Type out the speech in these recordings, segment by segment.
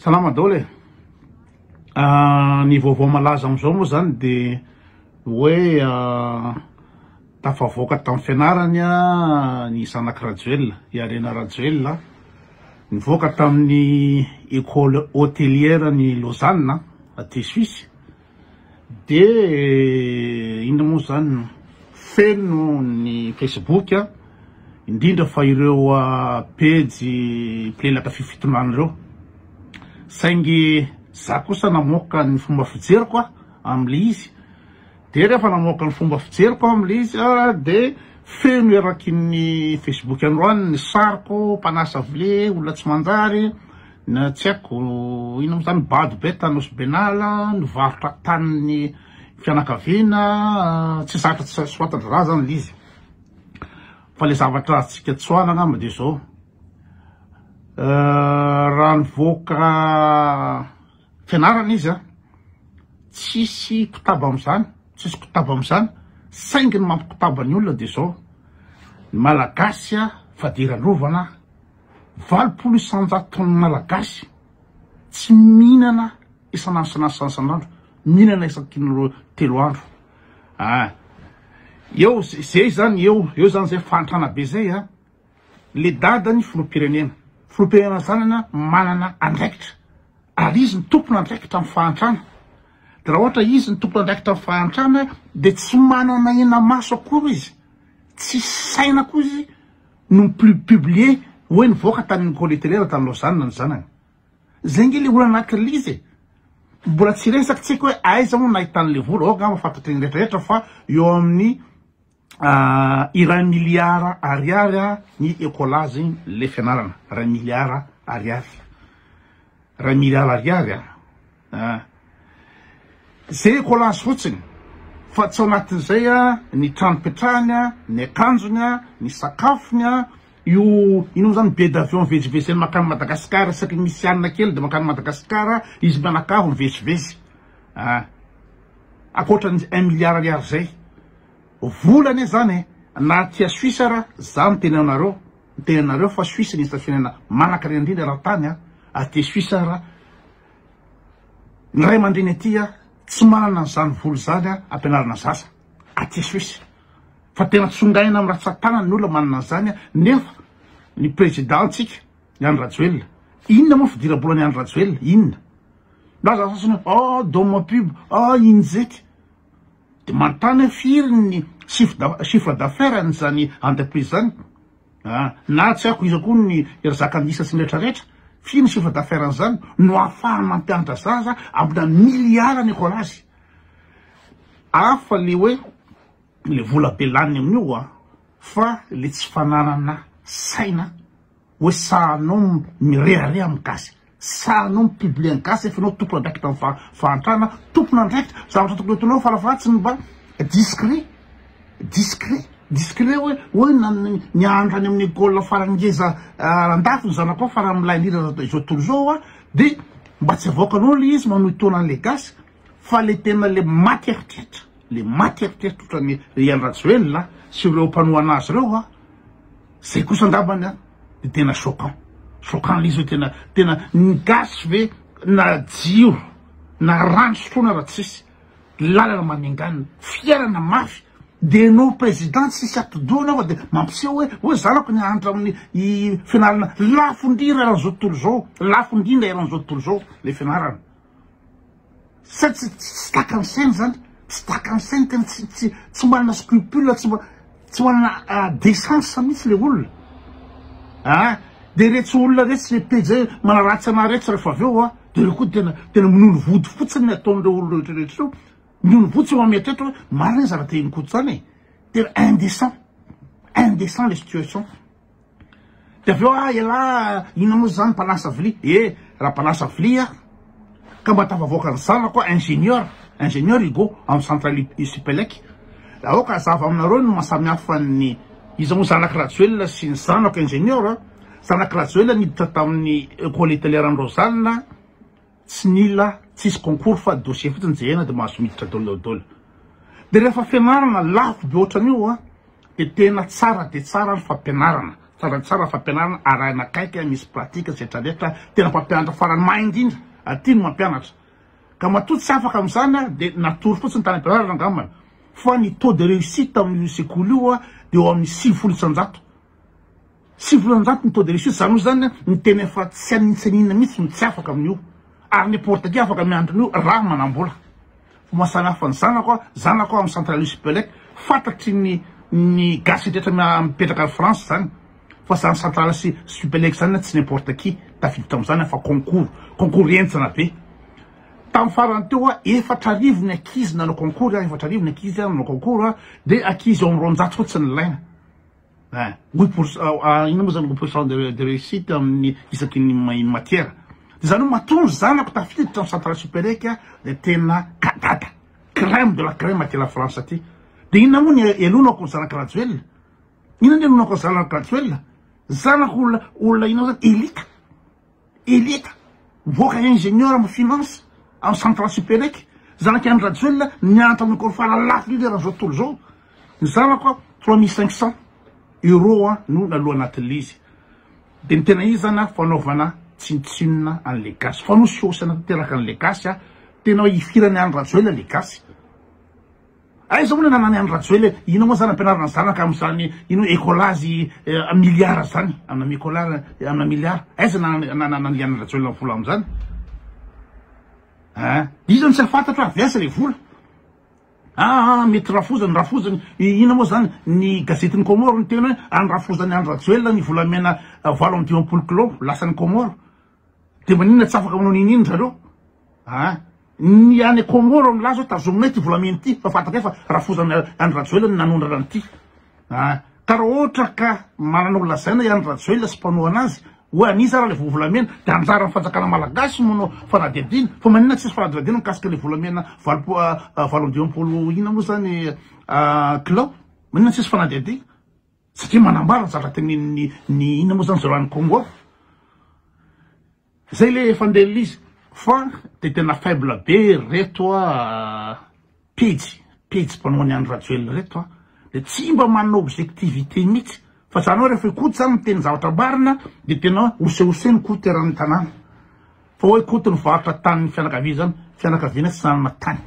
Salama daholo e. Ny vaovao malaza amin'izao moa zany de hoe tafavoaka tamin'ny fianarany ny zanak'i Rajoelina, i Harena Rajoelina, nivoaka tamin'ny école hôtelière ny Lausanne aty Suisse. De inona moa zany feno ny Facebook indrindra fa ireo pejy mpilelaka fifitonana ireo. Saingy za kosa namoaka ny fomba fijeriko aho amle izy. De rehefa namoaka ny fomba fijeriko aho amle izy de feno eraky ny Facebook androany ny sariko mpanasa vilia, olona tsy manjary. Na tsy haiko inona moa zany bado be tany Nosy Benala, nivarotra tanin'ny fianakaviana, tsy zatra tsy fantatra zany le izy. Fa le zavatra azontsika tsoahana angamba de zao, raha nivoaka fianarana izy an, tsisy kotaba am'zany, tsisy kotaba am'zany, saingy ny mampikotaba ny olona de zao, ny Malagasy an fadiranovana 80 isanjaton'ny Malagasy tsy mihinana isan'andro isan'andro isan'andro, mihinana isaky ny telo andro. Ah, eo zay zany eo, eo zany zay fahantrana be zay a. Le dadany filoham-pirenena, filoham-pirenena zanana manana andraikitra ary izy ny tompon'andraikitra amin'ny fahantrana. De raha ohatra izy ny tompon'andraikitra amin'ny fahantrana de tsy manana hena-maso akory izy, tsy saina koa izy no mi-publier hoe nivoaka tany Nicole Teller tany Lausanne ny zanany. Zay nge le olana anatin'le izy e. Mbola tsy resaka tsika hoe aiza moa nahitany le vola, ao angamba fantatry ny rehetra rehetra fa eo amin'ny iray miliara ariary ny écolage le fianarana, iray miliara ariary. Iray miliara ariary a. Ah. Zay écolage fotsiny fa tsy ao anatin'izay ny trano ipetrahany, ny akanjony, ny sakafony, io ino moa zany billet d'avion mivezivezy mankany Madagascar isaky ny misy hanina kely de mankany Madagascar izy mianakavy mivezivezy. Ah. Ankoatra ny un milliard ariary zay. Vola anie zany e, na aty Suisse ara za miteny anareo, miteny anareo fa Suisse ny firenena manankarena indrindra eran-tany a, aty Suisse ara Ny ray aman-dreny aty tsy manana an'izany vola izany ampianarana zaza aty Suisse. Fa tena tsongaina amin'ny ratsan-tanana ny olona manana an'izany nefa ny président-ntsika, i Andry Rajoelina, inona moa ny fidiram-bolan'i Andry Rajoelina? Inona? Milaza ny sasany hoe ah doma pub, ah injety. Dia manontany hoe firy ny chiffre d'affaires an'izany entreprise izany? Ah, na tsy haiko iza koa ny Razakandisa sy ny rehetra rehetra, firy ny chiffre d'affaires an'izany no ahafahany mampianatra zaza amina milliard ny écolage. Hafa le hoe le vola be laniny amin'io a, fa le tsy fananana saina hoe sahanao mirehareha amin'ny gasy. Sahanao mi-publier ny gasy nefa enao tompon'andraikitra amin'ny fahantrana, tompon'andraikitra, zavatra tokony ataonao farafaharatsiny mba discret, discret, discret hoe hoe na nianatra any amin'ny école farany ngeza andafy ny zanakao farany milay indrindra izao tontolo izao a, de mba tsy avoakanao le izy manohitohina an'le gasy fa le tena le maty eritreritra, le maty eritreritra ohatran'ny ry Andry Rajoelina sy ireo mpanohana azy ireo a. Zay kosa angambany an de tena choquant, choquant le izy hoe tena tena ny gasy ve na jiro na rano sotroina raha tsisy, lalana manenganina, fiainana mafy de enao président tsisy atidoha anao fa de mampiseho hoe hoe zanako nianatra amin'ny i fianarana lafo indrindra eran'izao tontolo izao, lafo indrindra eran'izao tontolo izao le fianarana. Sa tsy tsy takany saina zany, tsy takany saina tena tsy tsy tsy manana scrupule, tsy tsy manana décence mihitsy le olona. Ah, de retsy olona retsy le pejy manaratsy anah retsy rehefa avy eo ah, de reo koa tena tena minono vody fotsiny ny ataon'ireo olona rehetra rehetra ireo. Minono vody tsy mametrehtra hoe marina zany zavatra tenin'i Koto zany e. Tena indécent, indécent les situations. Dia avy eo ah elah inona moa zany mpanasa vilia? Eh raha mpanasa vilia aho ka mba tafavoaka ny zanako aho ingénieur, ingénieur Hugo amin'ny centrale Supelec. Aoka hazava aminareo ny mahasamihafa ny iza moa zanak'i Rajoelina sy ny zanako ingénieur a. Zanak'i Rajoelina niditra tamin'ny école hôtelière any Lausanne, tsy nila tsisy concours fa dossier fotsiny jerena dia mahazo miditra daholo daholo. Dia rehefa fianarana lafo be ohatran'io a, dia tena tsara dia tsara ny fampianarana. Tsara dia tsara ny fampianarana, arahina akaiky, misy pratique sy rehetra rehetra, tena mpampianatra farany mahay indrindra aty no mampianatra. Ka matoa tsy afaka amin'izany dia natory fotsiny tany am-pianarana angambany. Fa ny taux de réussite amin'io sekoly io dia eo amin'ny 90%. 90% ny taux de réussite, izany hoe izany ny tena efa tsy hanintsininona mihitsy no tsy afaka amin'io. Ary n'importe qui afaka miandry an'io raha manam-bola. Fa maha samy hafa ny zanako, zanako amin'ny centrale Supelec, fantatry ny ny gasy rehetra mipetraka any France izany fa izany centrale sy Supelec izany tsy n'importe qui tafiditra amin'izany fa concours, concours henjana be. Tamin'ny farany teo 4000 ny ankizy nanao concours, 4000 ny ankizy nanao concours dia ankizy eo amin'ny 200 fotsiny nilaina. Ein, huit pour cent, inona moa zany huit pour cent de réussite amin'ny isaky ny matière. De zany hoe matoa ny zanako tafiditra amin'ny centrale Supelec de tena gadada, crème de la crème aty la France aty. De inona moa ny elonako ny zanak'i Rajoelina? Inona ny elonako ny zanak'i Rajoelina? Zanako olona olona inona zany élite. Elita, mivoaka ingénieur amin'ny finance amin'ny centrale Supelec, zanak'i Andry Rajoelina nianatra amin'ny école farany lafo indrindra eran'izao tontolo izao, ny zanako 3500 euros no naloa anatin'ilay izy. Dia ny tena izy zany fanaovana tsinontsinona an'ilay gasy, fanosihosana tanteraka an'ilay gasy, tena hoe ifiran'i Andry Rajoelina ilay gasy. Aiza moa ny ananan'i Andry Rajoelina e? Inona moa zany ampianarina ny zanaka amin'izany ino écolage milliard zany amina micolard amina milliard aiza nananan'i Andry Rajoelina ny vola amin'izany? Hein? Iza no tsy hahafantatra hoe avy aiza ilay vola? Ah, mety rafozany, rafozany, inona moa zany ny gazetin'i Comores niteny hoe any rafozan'i Andry Rajoelina ny volamena 58 kilao lasan'i Comores. Dia maninona tsy afaka manao n'inon'inona zareo? Ah, ny any Comores milaza hoe tazominay ity volamena ity fa fantatray fa rafozan'i Andry Rajoelina no nanondrana an'ity. Ah, ka raha ohatra ka manana ho lazaina i Andry Rajoelina sy mpanohana azy hoe an'iza ary ilay volamena dia anjaran'ny fanjakana malagasy no manao fanadihadiana. Fa maninona tsisy fanadihadiana mikasika ilay volamena 58 inona moa izany kilao? Maninona tsisy fanadihadiana? Satria manambara ny zavatra tenenin'ny ny inona moa zany zareo any Congo. Zay le fandehan'ilay izy fa de tena faible be reto a pejy pejy mpanao an'i Andry Rajoelina reto a de tsy mba manana objectivité mihitsy fa zany hoe rehefa i Koto zany miteny zavatra marina de tena hosehoseny Koto eran'ny tanàna fa hoe Koto nivarotra tanin'ny fianakaviana zany fianakavianay tsy nanana tany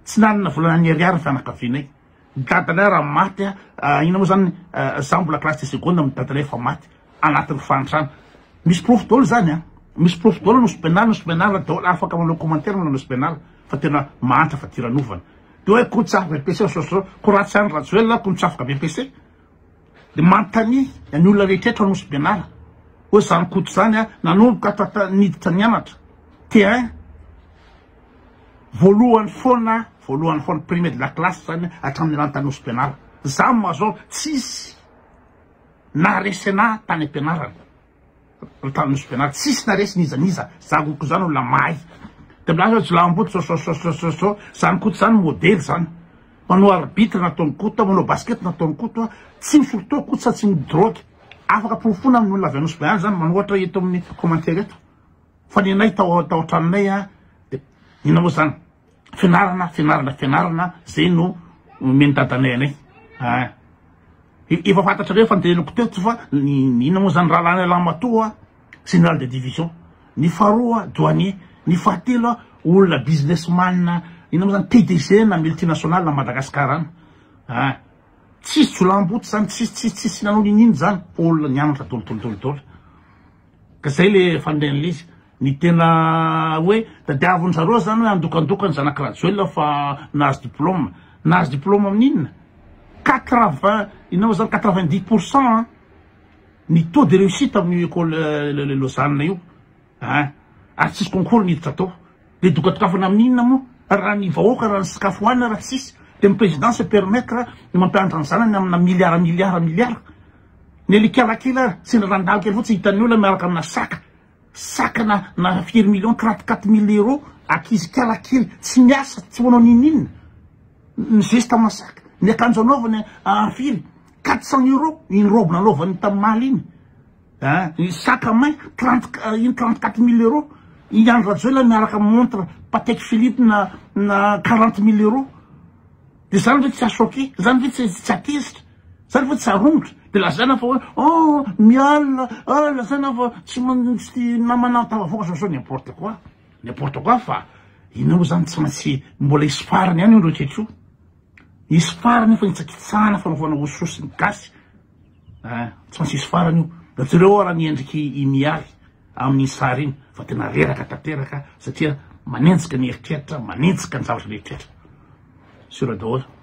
tsy nanana volana niariary ny fianakavianay. Ny dadanay raha maty a, inona moa zany, za mbola classe de seconde ny dadanay efa maty, anatin'ny fahantrana. Misy porofo daholo zany a, misy porofo daholo Nosy Benala, Nosy Benala daholo, afaka manao commentaire manao Nosy Benala fa tena mahantra fadiranovana. De hoe ko tsy afaka BPC zao zao, ko raha tsy Andry Rajoelina ko no tsy afaka BPC. De manontania ny olona rehetra eto Nosy Benala hoe zany Koto zany a, nanomboka tata niditra nianatra T1, Voalohany foana, voalohany foana, premier de la classe zany hatramin'ny nialany tany Nosy Benala. Za major tsisy naharesy anah tany am-pianarana, tany Nosy Benala, tsisy naharesy n'iza n'iza, za koa zany olona mahay. De milaza hoe jiolahimboto zao zao zao zao zao, zany Koto zany modely zany. Manao arbitre nataon'i Koto, manao basket nataon'i Koto, tsy misotro toaka Koto sady tsy midrogue. Afaka porofoina amin'ny olona avy any Nosy Benala zany, manoratra eto amin'ny commentaire eto. Fa ny anay tao tao an-tranonay a de inona moa zany? Fianarana, fianarana, fianarana zay no omen'ny dadanay anay. Ah. Efa fantatrareo efa noteneniko teo tsy fa ny inona moa zany rahalahinay lahimatoa général de division, ny faharoa douanier, ny fahatelo olona businessman, inona moa zany PDG na multinational na Madagascar any. Ah. Tsisy jiolahimboto zany, tsisy tsisy tsisy nanao niniana zany fa olona nianatra dolo dolo dolo dolo. Ka zay le fandehan'le izy. Ny tena hoe tadiavin zareo zany hoe handokandoka ny zanak'i Rajoelina fa nahazo diplôme. Nahazo diplôme amin'inona? Quatre vingt inona moa zany 90% an ny taux de réussite amin'io école Lausanne io an. Ary tsisy concours niditra tao. De dokadokafana amin'inona moa? Raha ny vahoaka raha ny sakafo hohanina raha tsisy. De ny président se permettre ny mampianatra ny zanany amina milliard milliard milliard. Ny alika kely ary sendra nandalo kely fotsiny hitan'ny olona miaraka amina saka, saka na na firy millions, 34 mille euros, ankizy kala kely tsy miasa, tsy manao n'inon'inona, mizesta amina saka, ny akanjo anaovany firy, 400 euros iny robe nanaovany tamin'ny maly iny, ah, ny sac à main 30 iny 34 mille euros, i Andry Rajoelina miaraka amin'ny montre Patek Philippe na na 40 mille euros. Dia zany ve tsy ha-choquer? Zany ve tsy tsy hatezitra? Zany ve tsy haromotra? De lazaina fa hoe oh mialona, ah lazaina fa tsy tsy namana tafavoaka zao zao n'importe quoi, n'importe quoi fa inona moa zany tsy maintsy mbola hisy farany ihany io rehetra io. Hisy farany io fanitsakitsahana fanaovana hosihosy ny gasy eh, tsy maintsy hisy farany io. Da jereo ara ny endriky i Mialy amin'iny sary iny fa tena reraka tanteraka satria manenjika ny eritreritra, manenjika ny zavatra rehetrretra. Sur daholo.